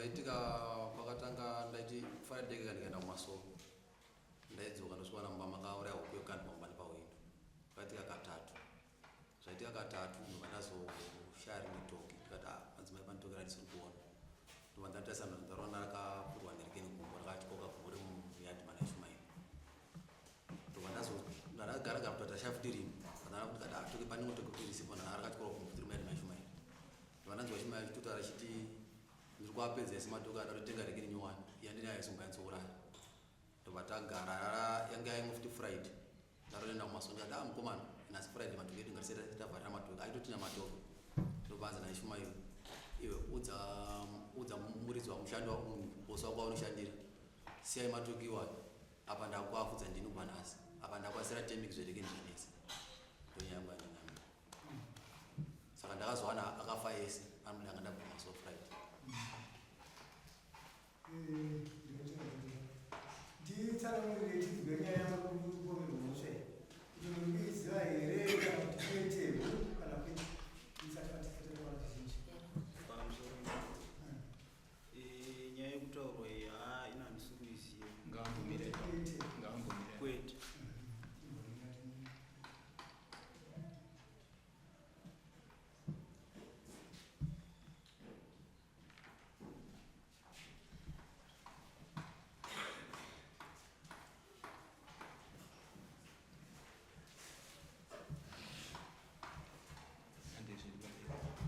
Zvaitika pakatanga ndaiti Friday ka ndikaenda kumasowe ndaidzoka ndosvika mumba makauraya huku yokandwa mumba nepahwindo. Zvakaitika katatu. Zvaitika katatu ndobva ndazoshaya rimwe toki ndikati ah madzimai pane toki randisiri kuona. Ndobva ndatarisa ndaroona rakapfurwa nerekeni gumbo rakatyoka gumbo remuyadhi mana Ishumairi. Ndobva ndazo ndakagara gara kuti ndashaya futi rimwe. Ndakati ndikati ah toki pane rimwe toki futi risipo rakatyoka gumbo futi remuyadhi mana Ishumairi. Ndobva ndanzwa Ishumairi achitotaura achiti ndiri kuapedza ese matoki anototenga rekeni nyowani yandinayo isinganyatsouraya. Ndobva tagara yanga yaimwe futi Friday. Ndatoenda kumasowe ndikati ah mukomana nhasi Friday matoki edu ngatisati tavharira matoki aitotina matoki. Ndobva anzi naIshuma iwe iwe udza udza muridzi wako mushandi wako bosi wako waunoshandira siyai matoki iwayo apa ndakuafudza ndini kubva nhasi apa ndakuasira temiki zverekeni zvanetsa ndonyaya yangu yandinamira saka ndakazowana akafa ese anoda ndanga ndabva kumasowe Friday. Nditsanangurire tinzwe nyaya yamakupomerwa mhosva iyi kuti muri kuiziva here kana kuti kwete kana kwete isati vatisati taura zvizhinji. Pamusoro eh, nyaya yekutaurwa iyi haa ina handisi kuiziva. Ngaambomira ipapo. Kwete. Ngaambomira. Kwete.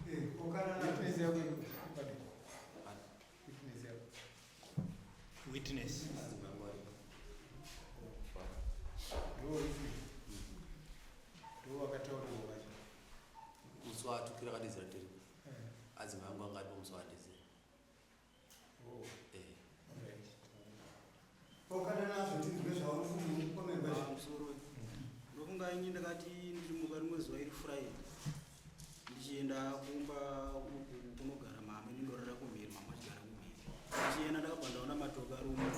Eh, Witness yako iko padera. Witness yako. Witness. Ndo witness. Ndo wakataurwa wacho. Musi watukira akadedzera tiri. Eh. Adzimai angu anga aripo musi waadedzera. Oh. Eh. Alright. Pokana nazvo tinzwe zvauri kupomerwa izvi. Pamusoro ndofunga ini ndakati ndirimuka rimwe zuva iri Friday ndichienda kumba uku kunogara mama ini ndorara kumhiri mama achigara kumhiri ndichienda ndakabva ndaona matoka ari umu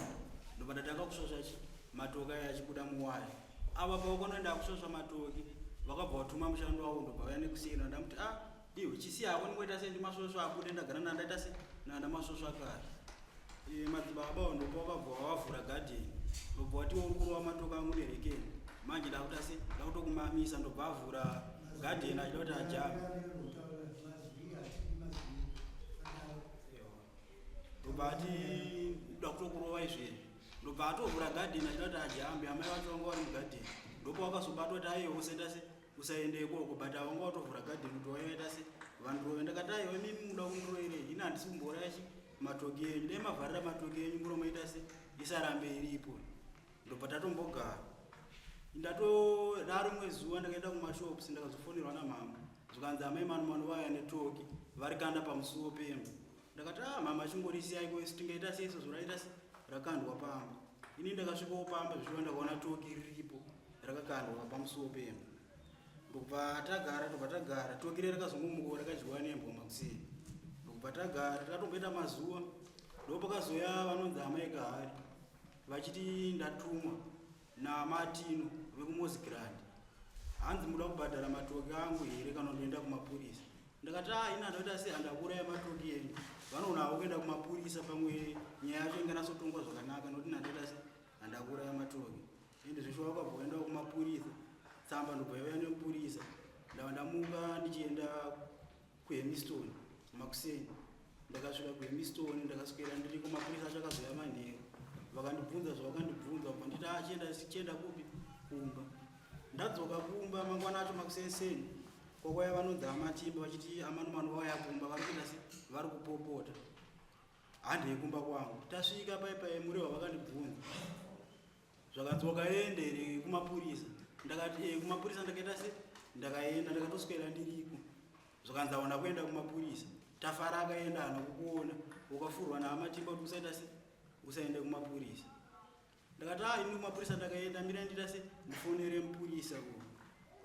ndobva ndatanga kusvasva chi matoka aya achibuda muwaya ava pavakanoenda kusvasva matoki vakabva vatuma mushando wavo ndobva vauya nekusiyena ndamuti ah iwe chisiya hako ndingoita sei ndimasvosva abude ndagara nandaita sei nandamasvosva kare. Eh, madzibaba avo ndopa wakabva wavhura gadheni ndobva wati uri kurova matoka angu nerekeni manje ndakuta se ndakutokumamisa ndobva avhura gadheni achida kuti ajambe ndobva ati ndoda kutokurova izvezvi ndobva atovhura gadheni achida kuti ajambe amai vacho vanga vari mugadheni ndopa wakazobatwa kuti aiwa usaenda se usaende ikoko but avanga watovhura gadheni kuti waita se vandirove ndakati aiwa imimi muda kundiroverei ini handisi kumbouraya chi matoki enyu dai mavharira matoki enyu muromo ita se isarambe iripo ndobva tatombogara ndato rimwe zuva ndakaenda kumashops ndakazofonerwa namama zvikanzi amai manu manu vauya netoki varikanda pamusuwo pemba ndakati ah mama chingorisiyai isu tingaita sei sezvo raita se rakandwa pamba ini ndakasvikawo pamba zvichiva ndakaona toki riripo rakakandwa pamusuwo pemba ndobva tagara tobva tagara toki re rakazongomukawo rakadyiwa nembwa makuseni ndobva tagara takatomboita mazuva ndopakazoya vanonzi amai kahari vachiti ndatumwa namatino vekuMozi Grand hanzi muda kubhadhara matoki angu here kana ndoenda kumapurisa ndakati a ini handaita sei handakuuraya matoki enyu vanoonavo kuenda kumapurisa pamwe nyaya yacho inganatsotongwa zvakanaka nokuti handaita sei handakuuraya matoki ende zveshuwa vakabva vaendawo kumapurisa tsamba ndobva yauya nemupurisa ndava ndamuka ndichienda kuHemiston makuseni ndakasvika kuHemiston ndakaswera ndiriko mapurisa acho akazoya manheru vakandibvunza zvavakandibvunza kubva nditi "Ah, chienda chienda kupi kumba ndadzoka kumba mangwana acho makuseniseni kwakwaya vanonzi amatimba vachiti amanomano vauya kumba vari kuita se vari kupopota handei kumba kwangu tasvika paipai murehwa vakandibvunza zvakanzi wakaenda here kumapurisa ndakati e kumapurisa ndakaita se ndakaenda ndakatoswera ndiriko zvakanzi hauna kuenda kumapurisa tafara akaenda hana kukuona ukafurwa naamatimba kuti usaita se usaende kumapurisa ndakati a ini kumapurisa ndakaenda mira ndita se ndifonere mupurisa ku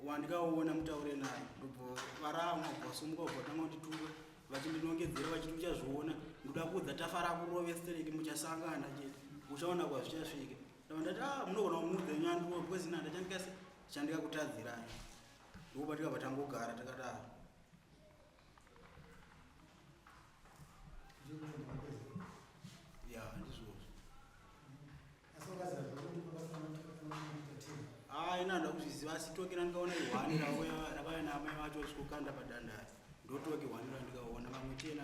wandikaona mutaure naye ndobva varamwa bva vasumuka bva vatanga kundituka vachindinongedzera vachiti uchazviona ndoda kuudza tafara kurove stereki muchasangana chete uchaona kwazvichasvika ndabva ndati a munogona kumuudza nyanduo because ina ndachandika se chandikakutadzirai ndokupa tikabva tangogara takadaro. kuriziva asi toki randikaona ihwani rakauya naamai vacho vasvikokanda padandari ndotoki hwani randikaona vamwe tena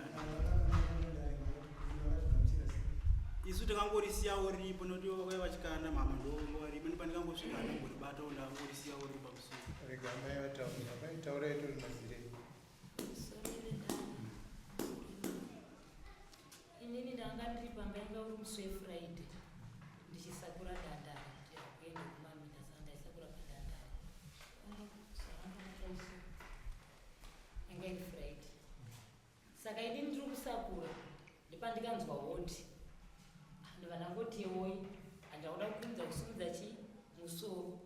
isu takangorisiyawo riripo nokuti vakauya vachikanda mama ndovaripo ndipandikangosvika handangoribatawo ndakangorisiyawo riri pamusuo. Rega amai vataura. Amai taurai tori mazirei. Inini ndanga ndiri pamba, yanga uri musi weFriday, ndichisakura dandare kuenda kumaminda, saka ndaisakura padandare. Yanga iri Friday, saka inini ndiri kusakura ndepandikanzwa hoti. Ndobva ndangoti woi, handakuda kukurumidza kusumudza chi musoro.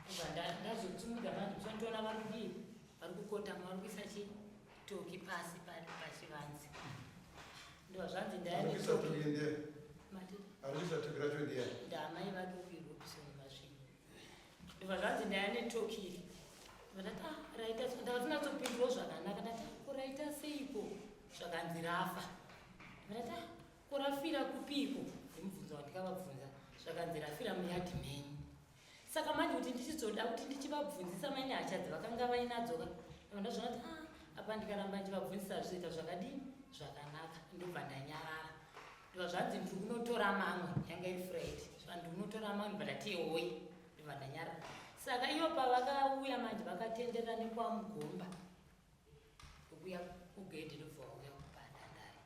Ndobva ndazotsumudza manje musoro, nditoona vari kudii, vari kukotama, vari kuisa chi toki pasi pachivanze. Ndobva zvanzi ndaya Arikuisa netoki. toki ndiye. Mati? Arikuisa toki racho ndiye. Ndamai vake uyu Robinson Masvingo. Ndobva zvanzi ndaya netoki iri. Ndobva ndati, ah, raita sei? Ndakati ndinatsopindurawo zvakanaka, ndati, ah, ko raita seiko? Zvakanzi rafa. Ndobva ndati, ah, ko rafira kupiko? Ndimubvunzo wandikavabvunza. Zvakanzi rafira muyadhi menyu. Saka manje kuti ndichizoda kuti ndichivabvunzisa maine hasha dzavakanga vainadzoka, ndobva ndazviona kuti, ah, apa ndikaramba ndichivabvunzisa zvizoita zvakadii zvakanaka. Ndobva ndanyarara. Ndobva zvanzi ndiri kunotora mamwe, yanga iri Friday, zvanzi ndiri kunotora mamwe. Ndobva ndati hoi, ndobva ndanyarara. Saka iyo pavakauya manje vakatenderera nekwamugomba kuuya kugedhi, ndobva vauya kupadandare.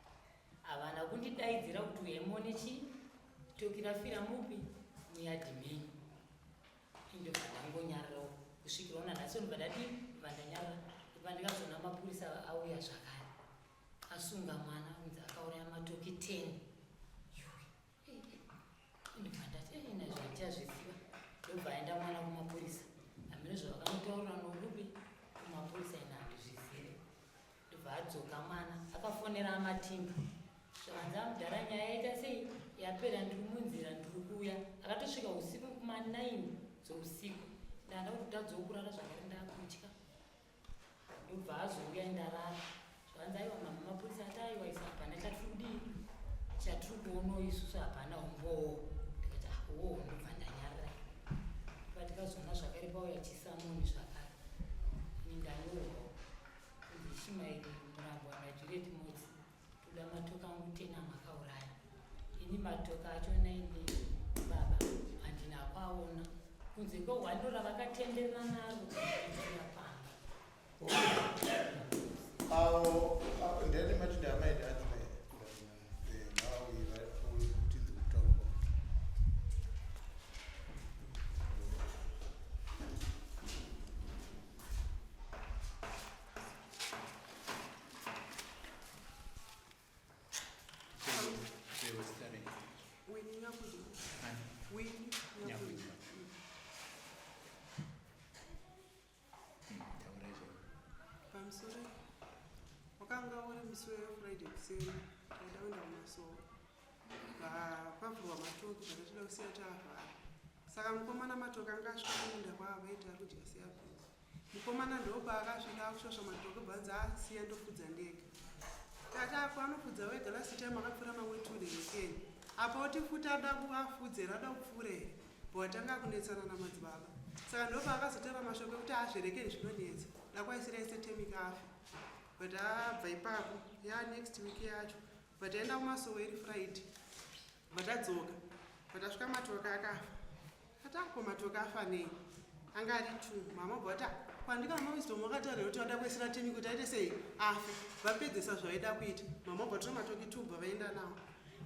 Havana kundidaidzira kuti uyai chi toki rafira mupi muyadhi menyu. Indobva ndangonyararawo kusvikira ona nhasi. Ndobva ndadii, ndobva ndanyarara. Ndobva ndikazoona mapurisa auya zvakare, asunga mwana kunzi akauraya matoki 10. Ndobva ndati ina zvandichazviziva. Ndobva aenda mwana kumapurisa, hamene zvavakamutaurira nokupi kumapurisa, ina handizvizivi. Ndobva adzoka mwana, akafonera amatimba, zvakanzi amudhara, nyaya yaita sei, yapera, ndiri munzira, ndiri kuuya. Akatosvika usiku kuma9 dzousiku. Ndanda kuti ndadzokurara zvakare, ndakutya. Ndobva azouya ndarara. Zvakanzi aiwa mama, mapurisa ati aiwa, isu hapana chatiri kudii chatiri kuonawo, isusu hapana umbowo. Ndikati awo, ndobva ndanyarara. Patikazoona zvakare pauya chisamoni zvakare, ini ndanyorwawo kunzi Ishimairi Murambwa naJuliet Motsi, toda matoka angu 10 amakauraya. Ini matoka achona ini baba handina kuaona kunze kwehwando ravakatenderera naro kuya pamba. Avo ndiyani mati ndamai ndaadzimai ngavauye tinzi kutaura kwavo. Zita renyu? Winnie Nyakudya. Ani? Winnie Nyakudya. Nyakudya. Taurai zvenyu. Pamusoro, wakanga uri musi weFriday kuseni, taida kuenda kumasowo, pavhurwa matoki, patatida kusiya taavhara. Saka mukomana matoki anga asvika kumunda kwaavo aiti ari kudya siya bhinzi. Mukomana ndopaakasvika akushosha matoki, bvanzi asiya, ndofudza ndega. Tati apo anofudza wega, last time akapfuura mamwe two nerekeni apo oti futi ada kuafudze here, ada kupfuura here, bwatanga kunetsana namadzibaba. Saka ndopaakazotaura mashoko ekuti azverekeni zvinonetsa, dakwaisirai setemika afe. But abva ipapo ya next week yacho, but aenda kumasowo iri Friday, but adzoka, but asvika matoka akafa. Atako matoka afa nei? Anga ari two. Mama bva vati kwandika mama Wisdom wakataura kuti vada kuisira temi kuti aite sei afe. Vapedzesa zvavaida kuita, mama bva tora matoki two, bva vaenda nawo.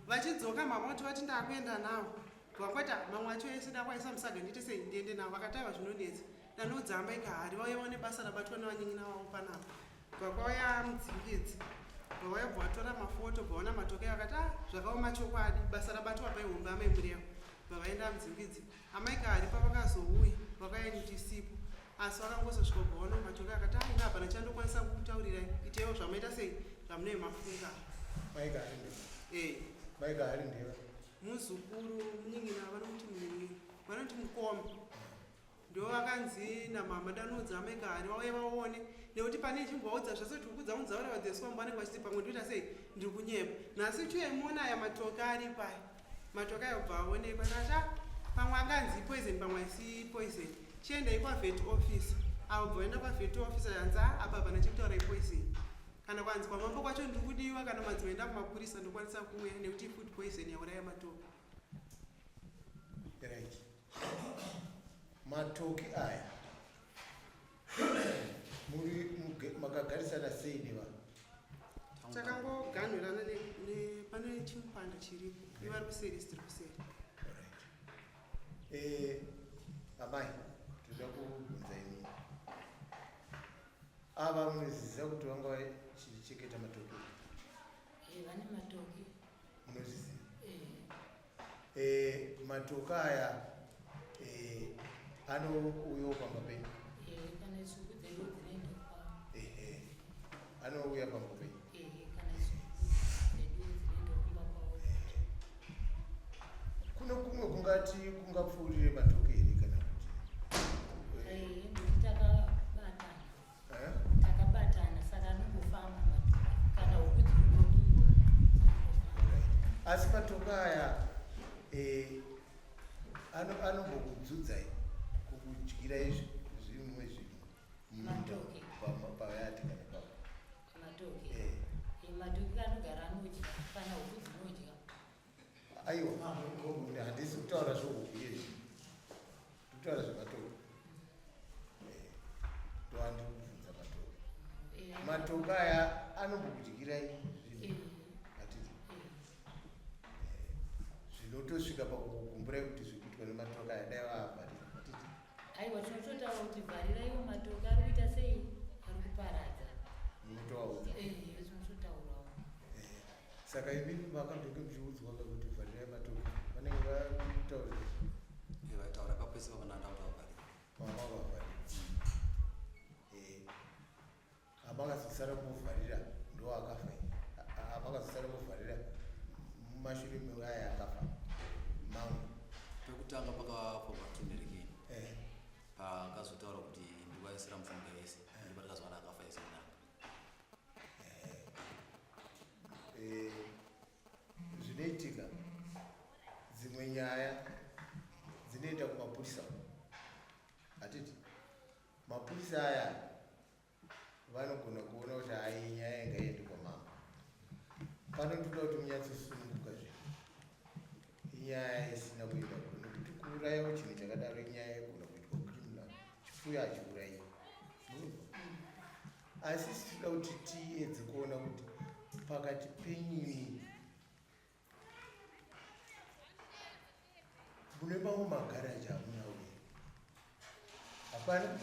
Vachidzoka mama vati vati ndakuenda nawo, vakwata mamwe acho ese dakwaisa musaga, ndiite sei, ndiende nawo. Vakati aiwa, zvinonetsa, danoudza amai kahari vauya vaone basa rabatwa nevanin'ina vavo panapa. Bva kwauya mudzingidzi, bva vauya, bva vatora mafoto, bva vaona matoki, vakati a zvakaoma chokwadi, basa rabatwa paihombe amai Murewa. Bva vaenda mudzingidzi. Amai kahari pavakazouya vakauya ndisipo, asi vakangozosvika bva vaona matoki, akati a ina hapana chandokwanisa kukutaurirai, iteiwo zvamaita sei zvamunee mafunga. Mai Kahari ndiva? E. Mai Kahari ndiva? Muzukuru, munin'ina, vanomuti munin'ina, vanoti mukoma. Ndo vakanzi namama danoudza amai kahari vauye vaone, nekuti pane chimbovaudza zvese kuti kukudza unzaura vadzeswa vanenge vachiti pamwe ndoita sei, ndiri kunyepa. Nhasi chiuye aya matoka ari paya, matoka ayo bva aonekwa. Ndakati, "Ah, pamwe anganzi poison, pamwe haisi poison." Chiendai kwavet office. Avo bva vaenda kwavet office hanzi "Ah, apa hapana chekutaura ipoison. Kana kwanzi kwamambo kwacho ndiri kudiwa kana manzi maenda kumapurisa ndokwanisa kuuya nekuti food poison yauraya matoki. Right. Matoki aya muri makagarisana sei nevanhu? Takangoganhurana pane chimupanda chiripo. Ivari kuseri, isi tiri kuseri. Alright. Amai, toda kubvunza imi. Ava munozviziva kuti vanga vachichengeta matoki? Vane matoki. Munozviziva? Eh. Matoki aya anouyawo pamba penyu? Kana isuku dzedu dzinoenda kwavo. Ehe, anouya pamba penyu. Kana isuku dzedu dzinoenda kumba kwavo. Kune kumwe kungati kungapfuurire matoki here kana kuti? Nekuti takabatana. Eh? Takabatana, saka anongofamba matoki kana huku dzirikodiwa. Alright. Asi matoki aya anombokudzudzai kukudyirai zvimwe zvinhu mumunda? Matoki. Payati kana pa Matoki. Matoki anogara anodya kana huku dzinodya. Aiwa, handisi kutaura zvehuku yezvi, ndikutaura zvematoki. Ndoandiri kubvunza matoki. Matoki aya anombokudyirai zvinhu? Hatiti? Zvinotosvika pakukugumburai kuti zviri kuitwa nematoki aya dai vaavharira, hatiti? Aiwa, tinototaura kuti vhariraiwo matoki, ari kuita sei, ari kuparadza. Munotovaudza? Tinototaurawo. Saka imimi makambenge muchiudzwa kuti vharirai matoki, vanenge vakutaurira? Vaitaura kapese pakananda kuti vavharira. Mama vavharira. Hamakazosara kuvharira ndo akafa? Hamakazosara kuvharira mumashure meaya akafa mamwe? Pekutanga pakaforwa tunerekeni. Pakazotaura kuti ndikwaisira mushonga yese, ndipo takazowana akafa ese kutanga. Zvinoitika, dzimwe nyaya dzinoenda kumapurisa, hatiti? Mapurisa aya vanogona kuona kuti hai, nyaya ingaendi kwamambo pano, ndoda kuti munyatsosununguka. Zvinhu inyaya isina kuenda kure, nekuti kuurayawo chinhu chakadaro inyaya igona kuitwa criminal. Chipfuyo hachiurayiwa. Asi tinoda kuti tiedze kuona kuti pakati penyini mune mamwe magaraji amunawo here? Hapana,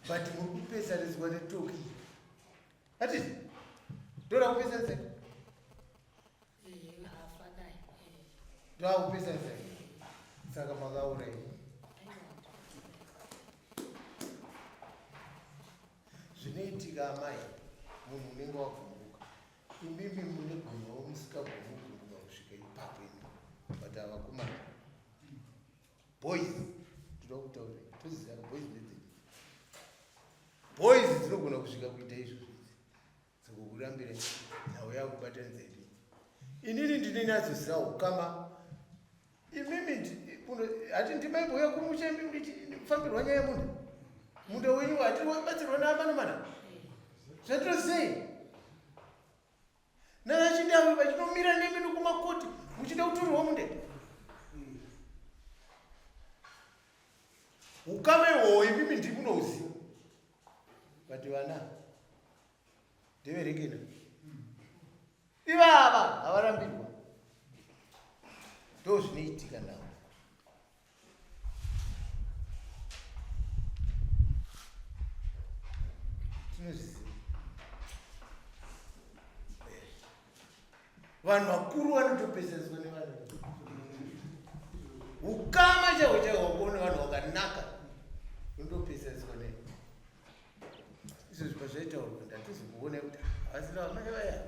but muri kupesaniswa netoki, hatiti? Ndoda kupesanisa. Afa kai. Ndoda kupesanisa. Saka makauraya? Aiwa. Zvinoitika, amai, munhu unenge wagumbuka. Imimi mune gwemawo musikagoni kugumbuka kusvika ipapo imi, but avakomana, boys, toda kutaura, toziva boys ndedzedu. Boys dzinogona kusvika kuita izvozvo idzi dzekukurambira nhau yakubatanidza iri. Inini ndinonyatsoziva ukama. Imimi hati ndimaimbouya kumusha imi ndichifambirwa nyaya yemunda, munda wenyu hati wabatsirwa naamanomana zvatirosei nanachindavo vachinomira nemi nokumakoti muchida kutorwa munda. Ukama ihwohwo imimi ndimunouziva, but vana ndeverekena ivava havarambirwa. Ndo zvinoitika navo. Tinozviziva. Vanhu vakuru vanotopeseswa nevanhu. Ukama chaiwo chaiwo kuone vanhu vakanaka unotopeseswa ne izvozvi. Pazvaitaurwa ndatizokuona kuti havasina vamai vaya,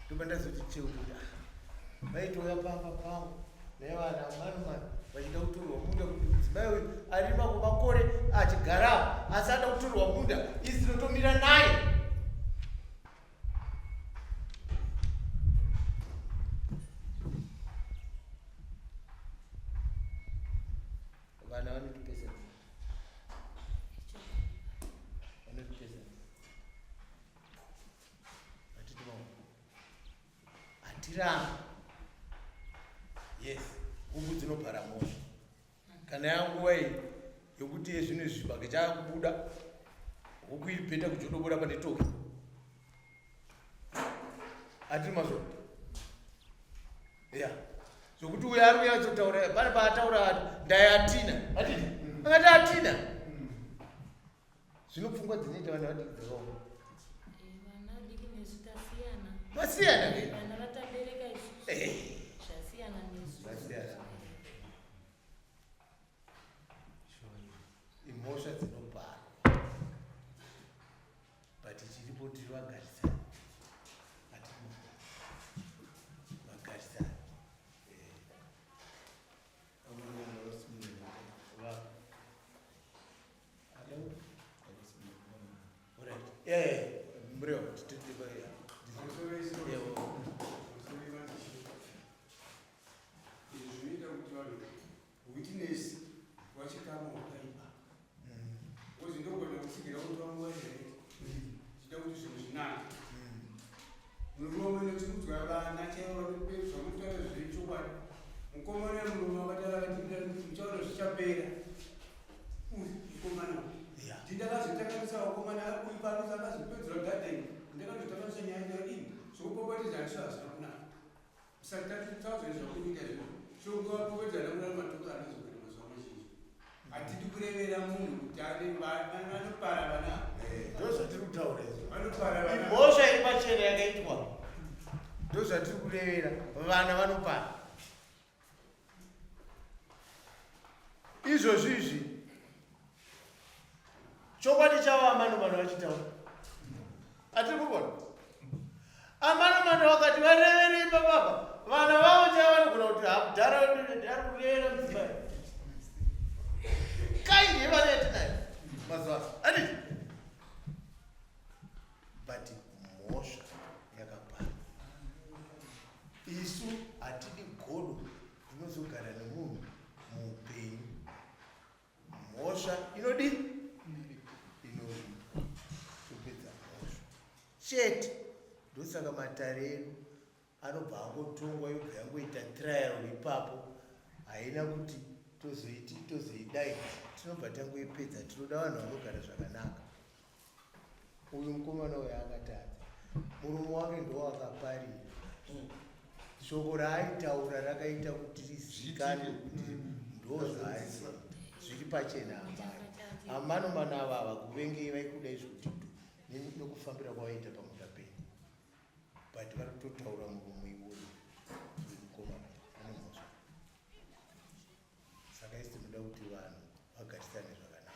ndoba ndazoti cheuti kuti ah, vaitouya pamba pangu nevana manomano vachida kutorwa munda, kuti mudzimai uyu arima kwemakore achigara asi ada kutorwa munda, isi tinotomira naye. Vana vanotopesesa. Hatirambi. Yes, huku dzinopara mhosva. Kana yanguva iyi yokuti yezvino izvi chibage chakubuda, huku iri peta kuchodobora pane toki. Hatiri mazvo. Ya. Zvokuti uyo ari kunyatsotaura pane paataura ndayatina. Hatiti? Akati atina. Zvino pfungwa dzinoita vana vadiki dzakaoma. Vana vadiki nesu tasiyana. Vasiyana ke? Vana vatabereka isusu. Eh. Zvasiyana nesu. Zvasiyana. Imhosva dzinoparwa. But chiripo tiri vagarisani. Hatidi vagarisani. Eh. Zvinoita kuti vanhu witness vachikama wakaipa because ndogona kutsigira kuti vangu vari right, zvichida kuti zvinhu zvinake. Murume nekusimudzwa vana chaivo zvamunotaura zviri chokwadi. Mukomana murume akataura akati muchaona zvichapera. Uyu mukomana ndindakazotanganisa vakomana uyu pano akazopedzera gadheni, ndakatotanganisa nyaya yacho ini zvokupopotedza handiso hazvina kunaka. Musatitaudza zvakuita izvo shokuvapopedzana kuna matuka anozogara mazuva mazhinji. Hatidi kurevera munhu kuti ane vanopara vana. Ndozvatiri kutaura izvo. Vanopara vana. Imhosva iri pachena yakaitwa. Ndozvatiri kurevera vana vanopara. Izvozvi izvi chokwadi chavo amanomano vachitaura atiri kugona amanomano vakati vareverei papapa vana vavo chaivo vanogona kuti hakudhara ari kurevera mudzimai kaindi yevana yatinayo mazuva ano anditi but mhosva yakapara. Isu hatidi godo rinozogara nemunhu muupenyu. Mhosva inodii? Inoripwa. Topedza mhosva chete. Ndosaka matare edu anobva angotongwa yobva yangoita trial ipapo, haina kuti tozoiti tozoidai, tinobva tangoipedza. Tinoda vanhu vanogara zvakanaka. Uyu mukomana uyu akatadza, muromo wake ndowakaparira. Shoko raaitaura rakaita kuti rizikanwe kuti ndozvaaiita zviri pachena. Amai amanomano ava havakuvengei, vaikuda izvo kuti nokufambira kwavaita pamunda penyu, but vari kutotaura muromo iwoyo. Uyu mukomana ane mhosva, saka isi tinoda kuti vanhu vagarisane zvakanaka.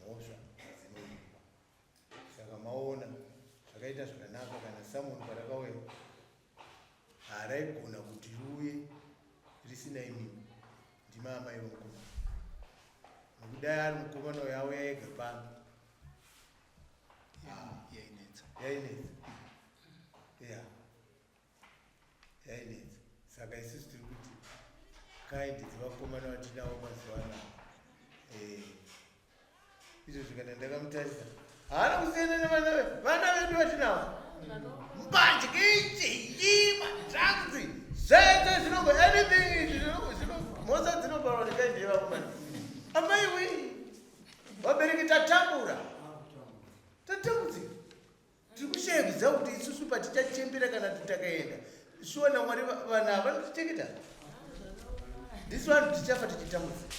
Mhosva dzinoripa. Saka maona zvakaita zvakanaka kana samoni parakauya haraigona kuti riuye risina imimi ndima amai vomukomana, nokudai ari mukomana uyo auya ega pano yainetsa. Yainetsa ya yainetsa. Saka isusu tiri kuti kaindi dzevakomana vatinavo mazuva anaya, izvozvi kana ndakamutarisa haana kusiyana nevana vana vedu vatinavo, mbanje ichiyi, madrugs, zvese zvinongo anything izvi mhosva dzinoparwa nekaindi yevakomana. Amai wi, vabereki tatambura, tatambudzika, tiri kushaya kuti isusu patichachembera kana kuti takaenda shuwa naMwari, vanhu ava vanotichengeta ndisu vanhu tichafa tichitambudzika.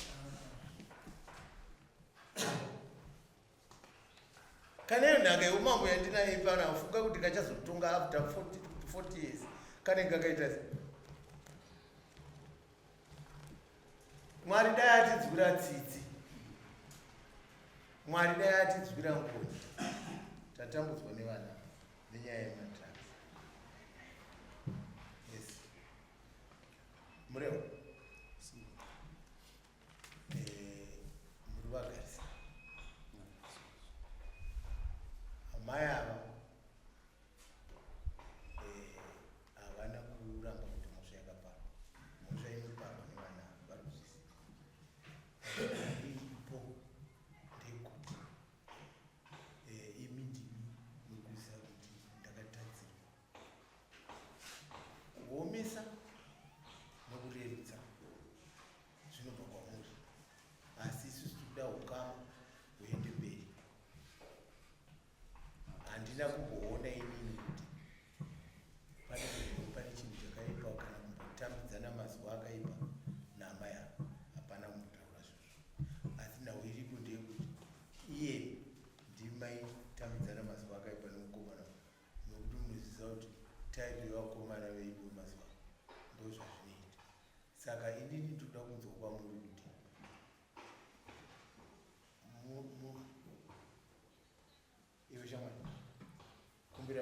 Kana iyo nhaka yeumambo yandinayo pano, afunga kuti kachazotonga after 40 years kanenge kakaita se Mwari dai atidzwira tsitsi, Mwari dai atidzwira ngoni. Tatambudzwa nevana nenyaya yemadrugs. Yes, Murevo, muri vagarisa amai ava havana kuramba kuti mhosva yakaparwa. Mhosva inoparwa nevana, vari kuzviziva. Iripo ndekuti imi ndimi muri kuziva kuti ndakatadza. Type yevakomana vedu mazuva ndozvazvinoita. Saka inini ndinoda kunzwa kwamuri kuti iwe shamwari kumbira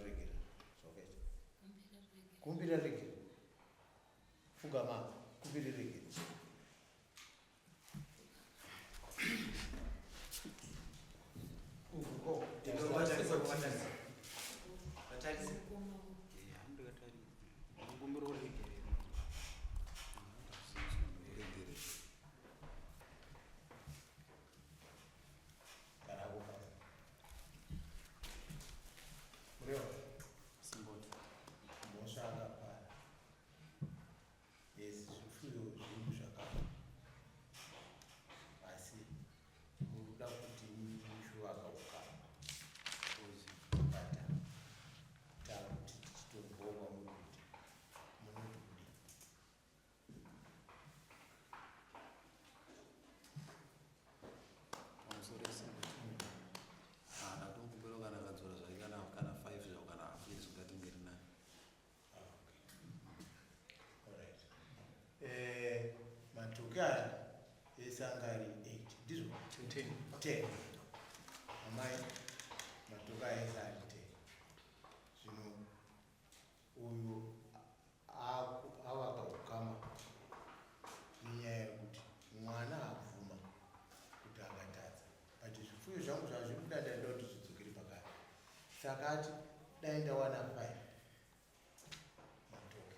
regera zvakaita kumbira regera pfugama kumbira regera Mhosva akapara Yes, zvipfuyo zvinhu zvakafa asi muruda kuti muchivaka ukama bata takuti tichitonzwawo kwamuri kuti munoti kudii. Pamusoro isimba. Ah, ndatokumbira kana akadzora zvake kana kana 5 zvako kana half yezugatingeri nayo. Ah, eh, matoki aya ese anga ari 8 ndizvo 10 amai matoki aya ese ari 10 zvino uyu avaka ukama nenyaya yekuti mwana abvuma kuti akatadza but zvipfuyo zvangu zvazviri kuda ndaida kuti zvidzokere pakare saka ati dai ndawana 5 matoke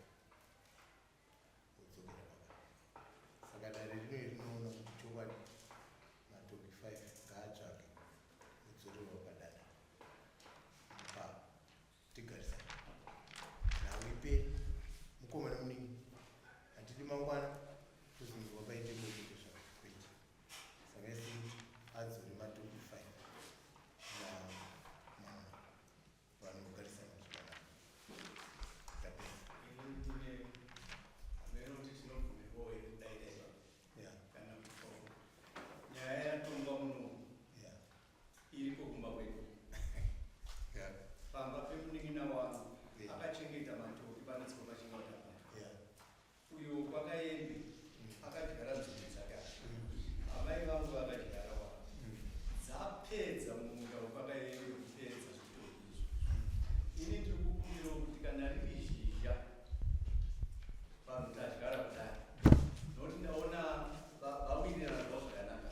odzokera pakare saka dare rino rinoona kuti chokwadi matoki 5 ngaatsvake odzorerwa padana pa tigarisana nhau iperi mukoma nemuningi hatidi mangwana tozonzwa paite kwete kwete saka isi adzore matoki 5 namama vanhu vogarisana zvakanaka ndapedza. Ini ndine hameno kuti tinobvumirwawo here kudaira ipapo kana kuti nyaya yatongwa muno iriko kumba kwedu pamba pemunin'ina wangu akachengeta matoki panetsiko pachingauta uyo kwakaembe akadyara nzvimbo dzake amai vangu vakadyara wa dzapedza mumunda wekwakaembe kupedza zvitoki izvo. Ini ndiri kukumbirawo kuti kana riri zhizha vanhu tadyara kudai nokuti ndaona vawirirana zvavo zvakanaka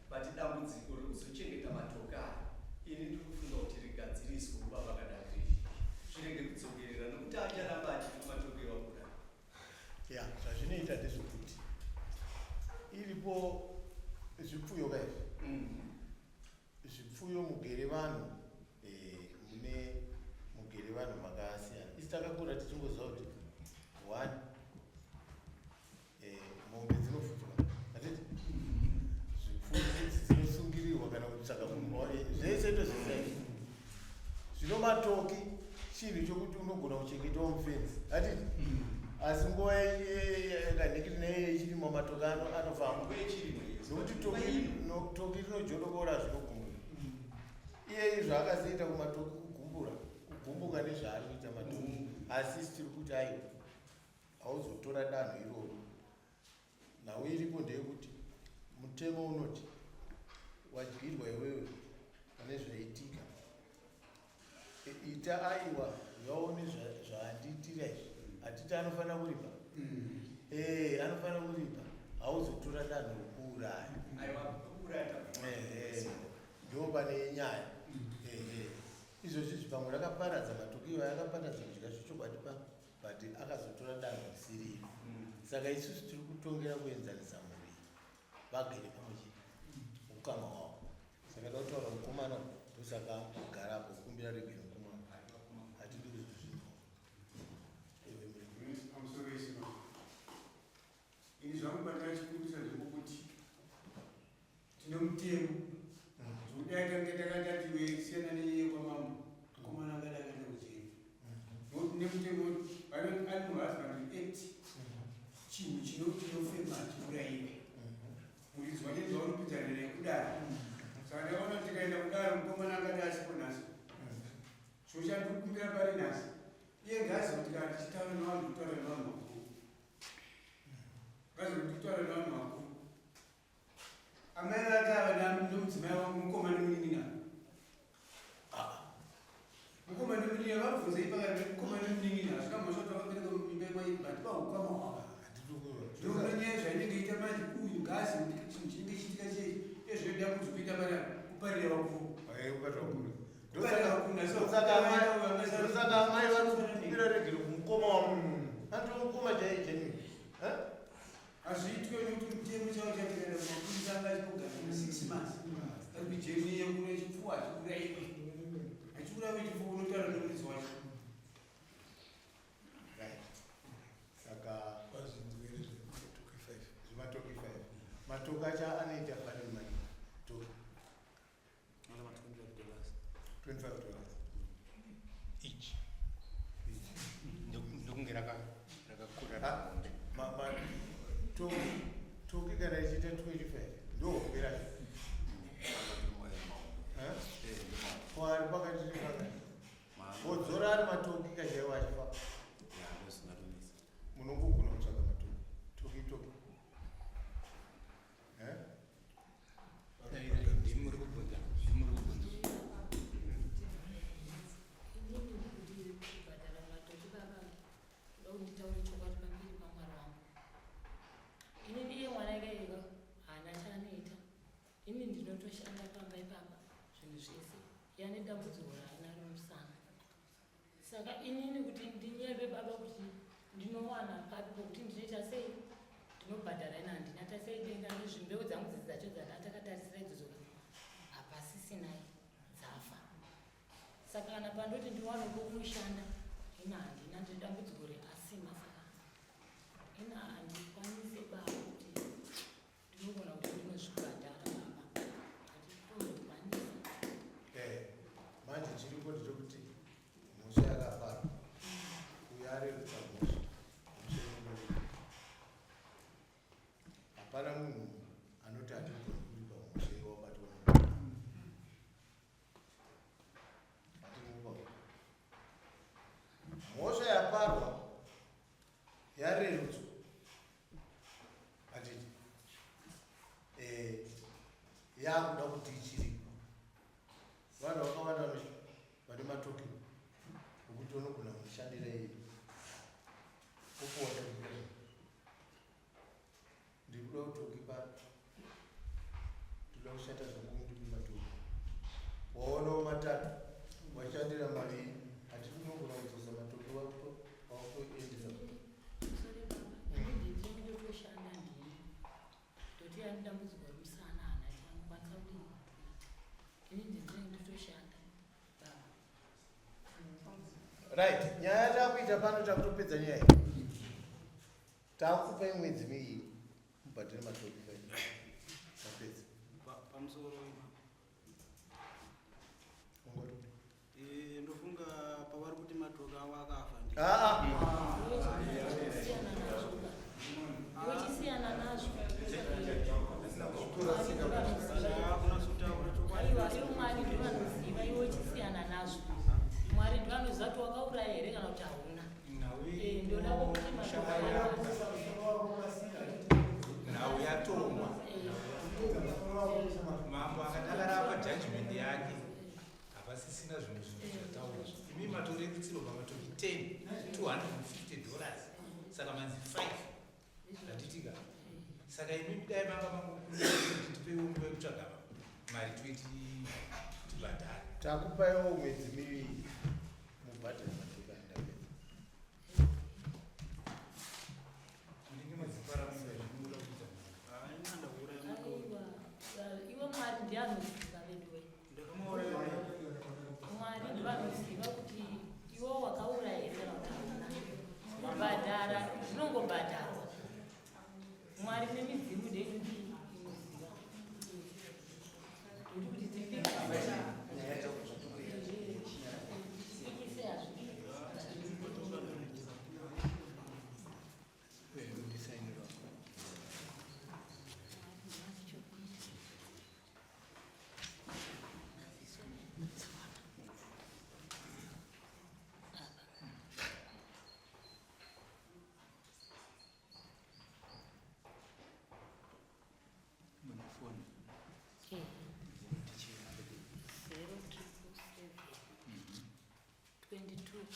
but dambudziko rekuzochengeta matoki aya ini ndiri kufunga kuti rigadziriswe kuva vakadai riri zhizha zvirege kudzokerera nokuti acharamba achifa matoki ewakudai. Ya, zvazvinoita ndezvekuti iripo zvipfuyo ka izvi zvipfuyo mugere vanhu eh, mune mugere vanhu makasiyana. Isi takakura tichingoziva kuti one eh, mombe dzinofudzwa hatiti zvipfuyo idzi dzinosungirirwa kana kutsvaka munhu zvese tozviziva izvi. Zvino matoki chinhu chokuti unogona kuchengetawo mufenzi hatiti asi nguva yakanhikiri neye yechirimo matoki anofamba nokuti toki rinojodokora zvinogumbura iye zvaakazoita kumatoki kugumbura kugumbuka nezvaari kuita matoki asi isi tiri kuti aiwa hauzotora danho iroro. Nhau iripo ndeyekuti mutemo unoti wadyirwa iwewe pane zvaitika ita aiwa vaone zvaandiitira izvi hatiti anofanira kuripa ee anofanira kuripa hauzotora danho rokuuraya ndo pane nyaya ehe izvozvi izvi pamwe rakaparadza matuku iwayo akaparadza kudya zvechokwadi pa but akazotora danho risiriro saka isusu tiri kutongera kuenzanisa mhuri vagere pamwe chete ukama hwavo saka da kutaura mukomana ndosaka agara apo kumbira regere mukomana hatidi kuzozvinzwa iwe murimi. Pamusoro yesima ini zvangu pandachikumbisa ndekukuti tine mutemo zvekudai tange takatati siyana nenyaya kwamambo mukomana akada akaenda kujeri nokuti nemutemo vanoti animal husbandry act chinhu chinofema chiuraiwe muridzi wacho zvaunopinzana naye kudaro saka ndakaona kuti tikaenda kudaro mukomana akada asipo nhasi so chandikukumbira pari nhasi. Iye ngaazive kuti kana tichitaura nevanhu kutaura nevanhu vakuru. Ngaazive kuti kutaura nevanhu vakuru. Amai vake ava nomudzimai wangu mukoma nemunin'ina. Mukoma nemunin'ina vabvunzei pakati mukoma nemunin'ina hazvina mhosva kuti vakabereka mimba imwe but paukama hwavo. Ndokune nyaya zvainenge iita manje uyu ngaazive kuti chinhu chinenge chiitika chei ezvinoda kunzi kuita mari kuparira vakuru. Ndosaka amai vari kukumbira regero kumukoma wamunhu anti mukoma chaiye cheni. Hazviitwe nekuti mutemo chavo chatikaenda kumapurisa anga achigara 6 months ari kuJeremiya kune chipfuwa achiuraiwe achiuraiwe chipfuwa unotaura nemuridzi wacho. Right, saka Wazvinzwere zvematoki 5. Zvematoki 5, matoki acho anoita value mari toki? Anoita ma $25. $25. Each. Each. Ndokunge rakakura. Ah, Hombe. Toki kana ichiita 25 ndohombe racho. Eh? Kwari pakati nepakati wodzora ari matoki kachaiwo achifa. Ndosingatomisa. Munongogona kutsvaga matoki toki toki. Eh? Ndimuri kubvunza, ndimuri kubvunza. Inini kuti kubhadhara matoki, baba, kuda kuti nditaure chokwadi pamberi paMwari wangu, inini iye mwana ikaika haana chaanoita. Ini ndinotoshanda pamba ipapa zvinhu zvese. Yane dambudziko raanaro musana, saka inini kuti ndinyeve baba kuti ndinowana papi pokuti ndinoita sei ndinobhadhara ina handina tasei denga nezvimbeu dzangu dzidzi dzacho dzandatakatarisira idzodzo hapasisinai dzafa. Saka kana pandoti ndiwane pokushanda ina handina, ndine dambudziko reasima, saka ina handikwanisi baba kuti ndinogona kuti ndinozvibhadhara baba, handitozokwanisa. Manje chiripo ndechekuti mhosva yakaparwa, uyo arerutsa mhosva, mhosva inonoripwa. Hapana munhu anoti hatigoni kuripa mhosva yewabatwa nayo. Hatinopa mhosva yaparwa yarerutswa, hatiti yakuda kuti ichiripwa. Vanhu vakawanda vane matoki okuti unogona kumushandira iye opuwa toki. Ndiri kuda kutoki pa ndoda kushanda zvangu, mundipi matoki. Waonawo matatu, washandira maviri, hatiti unogona kudzosa matoki wakutoendesa. Sorry baba, inini ndinenge ndotoshanda ndini ndoti yani dambudziko remusana hana chaanokwanisa kudini kuita. Ini ndinenge ndotoshanda baba. Right, nyaya yatakuita pano, takutopedza nyaya iyi. Takupai mwedzi miviri mubhadhare matoki 5, tapedza. Pamusoro. Ungoti. Ndofunga pavari kuti matoki avo akafa ndi Aa. Siyana nazvo, iwe chisiyana nazvo. Kunasotaura chokwadi. Aiwa, iwo Mwari ndovanoziva, iwe chisiyana nazvo. Mwari ndovanoziva kuti wakauraya here kana kuti hauna. Ndoda kuti matoki Nhau yatongwa, mambo akadakarapa judgment yake, hapasisina zvimwe zvinhu zvataurwa. Imi matorerutsirwa pamatoki 10, $250, saka manzi 5, handitika? Saka imi dai manga mangokuti tipewo nguva yekutsvaga mari 20 tibhadhare. Takupaiwo mwedzi miviri mubhadhare matoki aya, ndapedza. Munenge madzipara munga zvinoda kuita. Haina ndakuuraya matoki. Aiwa, iwe Mwari ndianoziva veduwe. Ndakamauraya. Mwari ndivanoziva kuti iwe wakauraya here kana kuti hauna. Kubhadhara zvinongobhadharwa, Mwari nemidzimu ndeinoti inoziva ndoti kuti tipikise hazvidi. 12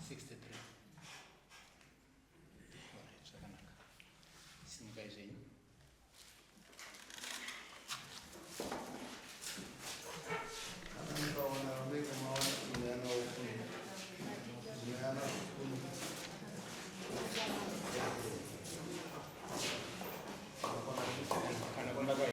63. Alright, zvakanaka. Simukai zvenyu.